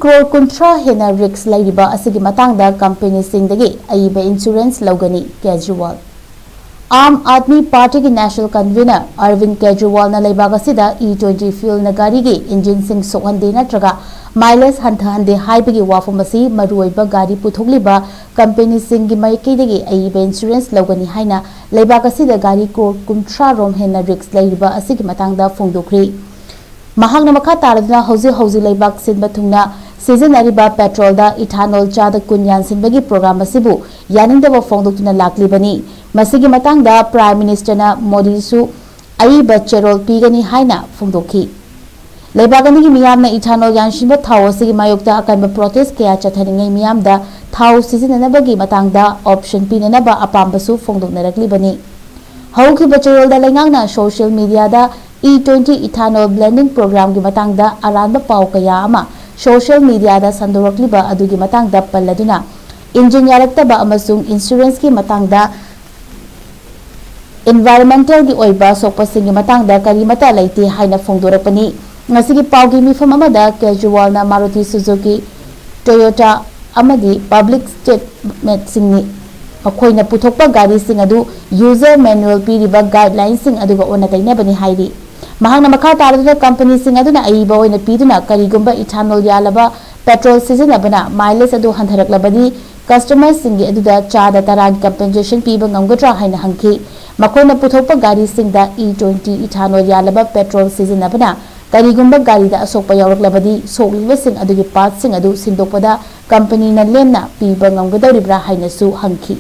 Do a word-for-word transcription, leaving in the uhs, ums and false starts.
ꯀ꯭ꯔꯣꯔ ꯀꯨꯟꯊ꯭ꯔꯥ ꯍꯦꯟꯅ ꯔꯤꯛꯁ ꯂꯩꯔꯤꯕ ꯑꯁꯤꯒꯤ ꯃꯇꯥꯡꯗ ꯀꯝꯄꯦꯅꯤꯁꯤꯡꯗꯒꯤ ꯑꯏꯕ ꯏꯟꯁꯨꯔꯦꯟꯁ ꯂꯧꯒꯅꯤ ꯀꯦꯖ꯭ꯔꯤꯋꯥꯜ꯫ ꯑꯥꯝ ꯑꯥꯗꯃꯤ ꯄꯥꯔꯇꯤꯒꯤ ꯅꯦꯁꯅꯦꯜ ꯀꯟꯚꯤꯅꯔ ꯑꯔꯕꯤꯟ ꯀꯦꯖ꯭ꯔꯤꯋꯥꯜꯅ ꯂꯩꯕꯥꯛ ꯑꯁꯤꯗ ꯏ ꯇ꯭ꯋꯦꯟꯇꯤ ꯐ꯭ꯌꯨꯜꯅ ꯒꯥꯔꯤꯒꯤ ꯏꯟꯖꯤꯟꯁꯤꯡ ꯁꯣꯛꯍꯟꯗꯦ ꯅꯠꯇ꯭ꯔꯒ ꯃꯥꯏꯂꯦꯖ ꯍꯟꯊꯍꯟꯗꯦ ꯍꯥꯏꯕꯒꯤ ꯋꯥꯐꯝ ꯑꯁꯤ ꯃꯔꯨꯑꯣꯏꯕ ꯒꯥꯔꯤ ꯄꯨꯊꯣꯛꯂꯤꯕ ꯀꯝꯄꯦꯅꯤꯁꯤꯡꯒꯤ ꯃꯥꯏꯀꯩꯗꯒꯤ ꯑꯏꯕ ꯏꯟꯁꯨꯔꯦꯟꯁ ꯂꯧꯒꯅꯤ ꯍꯥꯏꯅ ꯂꯩꯕꯥꯛ ꯑꯁꯤꯗ ꯒꯥꯔꯤ ꯀ꯭ꯔꯣꯔ ꯀꯨꯟꯊ꯭ꯔꯥ ꯔꯣꯝ ꯍꯦꯟꯅ ꯔꯤꯛꯁ ꯂꯩꯔꯤꯕ ꯑꯁꯤꯒꯤ ꯃꯇꯥꯡꯗ ꯐꯣꯡꯗꯣꯛꯈ꯭ꯔꯤ꯫ ꯃꯍꯥꯛꯅ ꯃꯈꯥ ꯇꯥꯔꯗꯨꯅ ꯍꯧꯖꯤꯛ ꯍꯧꯖꯤꯛ ꯂꯩꯕꯥꯛ ꯁꯤꯟꯕ ꯊꯨꯡꯅ ꯁꯤꯖꯤꯟꯅꯔꯤꯕ ꯄꯦꯇ꯭ꯔꯣꯜꯗ ꯏꯊꯥꯅꯣꯜ ꯆꯥꯗ ꯀꯨꯟ ꯌꯥꯟꯁꯤꯟꯕꯒꯤ ꯄ꯭ꯔꯣꯒ꯭ꯔꯥꯝ ꯑꯁꯤꯕꯨ ꯌꯥꯅꯤꯡꯗꯕ ꯐꯣꯡꯗꯣꯛꯇꯨꯅ ꯂꯥꯛꯂꯤꯕꯅꯤ꯫ ꯃꯁꯤꯒꯤ ꯃꯇꯥꯡꯗ ꯄ꯭ꯔꯥꯏꯝ ꯃꯤꯅꯤꯁꯇꯔꯅ ꯃꯣꯗꯤꯁꯨ ꯑꯏꯕ ꯆꯦꯔꯣꯜ ꯄꯤꯒꯅꯤ ꯍꯥꯏꯅ ꯐꯣꯡꯗꯣꯛꯈꯤ꯫ ꯂꯩꯕꯥꯛ ꯑꯅꯤꯒꯤ ꯃꯤꯌꯥꯝꯅ ꯏꯊꯥꯅꯣꯜ ꯌꯥꯟꯁꯤꯟꯕ ꯊꯥꯎ ꯑꯁꯤꯒꯤ ꯃꯥꯌꯣꯛꯇ ꯑꯀꯟꯕ ꯄ꯭ꯔꯣꯇꯦꯁ ꯀꯌꯥ ꯆꯠꯊꯔꯤꯉꯩ ꯃꯤꯌꯥꯝꯗ ꯊꯥꯎ ꯁꯤꯖꯤꯟꯅꯅꯕꯒꯤ ꯃꯇꯥꯡꯗ ꯑꯣꯞꯁꯟ ꯄꯤꯅꯅꯕ ꯑꯄꯥꯝꯕꯁꯨ ꯐꯣꯡꯗꯣꯛꯅꯔꯛꯂꯤꯕꯅꯤ꯫ ꯍꯧꯈꯤꯕ ꯆꯌꯣꯜꯗ ꯂꯩꯉꯥꯛꯅ ꯁꯣꯁꯤꯌꯦꯜ ꯃꯤꯗꯤꯌꯥꯗ ꯏ ꯇ꯭ꯋꯦꯟꯇꯤ ꯏꯊꯥꯅꯣꯜ ꯕ꯭ꯂꯦꯟꯗꯤꯡ ꯄ꯭ꯔꯣꯒ꯭ꯔꯥꯝꯒꯤ ꯃꯇꯥꯡꯗ ꯑꯔꯥꯟꯕ ꯄꯥꯎ ꯀꯌꯥ ꯑꯃ ꯁꯣꯁꯤꯌꯦꯜ ꯃꯤꯗꯤꯌꯥꯗ ꯁꯟꯗꯣꯔꯛꯂꯤꯕ ꯑꯗꯨꯒꯤ ꯃꯇꯥꯡꯗ ꯄꯜꯂꯗꯨꯅ ꯏꯟꯖꯤꯟ ꯌꯥꯔꯛꯇꯕ ꯑꯃꯁꯨꯡ ꯏꯟꯁꯨꯔꯦꯟꯁꯀꯤ ꯃꯇꯥꯡꯗ ꯏꯟꯚꯥꯏꯔꯣꯟꯃꯦꯟꯇꯦꯜꯒꯤ ꯑꯣꯏꯕ ꯁꯣꯛꯄꯁꯤꯡꯒꯤ ꯃꯇꯥꯡꯗ ꯀꯔꯤꯃꯠꯇ ꯂꯩꯇꯦ ꯍꯥꯏꯅ ꯐꯣꯡꯗꯣꯔꯛꯄꯅꯤ꯫ ꯉꯁꯤꯒꯤ ꯄꯥꯎꯒꯤ ꯃꯤꯐꯝ ꯑꯃꯗ ꯀꯦꯖ꯭ꯔꯤꯋꯥꯜꯅ ꯃꯥꯔꯨꯇꯤ ꯁꯨꯖꯨꯀꯤ, ꯇꯣꯌꯣꯇꯥ ꯑꯃꯗꯤ ꯄꯕ꯭ꯂꯤꯛ ꯁ꯭ꯇꯦꯠꯃꯦꯟꯠꯁꯤꯡꯅꯤ꯫ ꯃꯈꯣꯏꯅ ꯄꯨꯊꯣꯛꯄ ꯒꯥꯔꯤꯁꯤꯡ ꯑꯗꯨ ꯌꯨꯖꯔ ꯃꯦꯅꯨꯑꯦꯜ ꯄꯤꯔꯤꯕ ꯒꯥꯏꯗꯂꯥꯏꯟꯁꯤꯡ ꯑꯗꯨꯒ ꯑꯣꯟꯅ ꯇꯩꯅꯕꯅꯤ ꯍꯥꯏꯔꯤ꯫ ꯃꯍꯥꯛꯅ ꯃꯈꯥ ꯇꯥꯔꯗꯨꯅ ꯀꯝꯄꯅꯤꯁꯤꯡ ꯑꯗꯨꯅ ꯑꯏꯕ ꯑꯣꯏꯅ ꯄꯤꯗꯨꯅ ꯀꯔꯤꯒꯨꯝꯕ ꯏꯊꯥꯅꯣꯜ ꯌꯥꯜꯂꯕ ꯄꯦꯇ꯭ꯔꯣꯜ ꯁꯤꯖꯤꯟꯅꯕꯅ ꯃꯥꯏꯂꯦꯖ ꯑꯗꯨ ꯍꯟꯊꯔꯛꯂꯕꯗꯤ ꯀꯁꯇꯃꯔꯁꯤꯡꯒꯤ ꯑꯗꯨꯗ ꯆꯥꯗ ꯇꯔꯥꯒꯤ ꯀꯝꯄꯦꯟꯁꯦꯁꯟ ꯄꯤꯕ ꯉꯝꯒꯗ꯭ꯔꯥ ꯍꯥꯏꯅ ꯍꯪꯈꯤ꯫ ꯃꯈꯣꯏꯅ ꯄꯨꯊꯣꯛꯄ ꯒꯥꯔꯤꯁꯤꯡꯗ ꯏ ꯇ꯭ꯋꯦꯟꯇꯤ ꯏꯊꯥꯅꯣꯜ ꯌꯥꯜꯂꯕ ꯄꯦꯇ꯭ꯔꯣꯜ ꯁꯤꯖꯤꯟꯅꯕꯅ ꯀꯔꯤꯒꯨꯝꯕ ꯒꯥꯔꯤꯗ ꯑꯁꯣꯛꯄ ꯌꯥꯎꯔꯛꯂꯕꯗꯤ ꯁꯣꯛꯂꯤꯕꯁꯤꯡ ꯑꯗꯨꯒꯤ ꯄꯥꯔꯠꯁꯤꯡ ꯑꯗꯨ ꯁꯤꯟꯗꯣꯛꯄꯗ ꯀꯝꯄꯅꯤꯅ ꯂꯦꯝꯅ ꯄꯤꯕ ꯉꯝꯒꯗꯧꯔꯤꯕ꯭ꯔꯥ ꯍꯥꯏꯅꯁꯨ ꯍꯪꯈꯤ꯫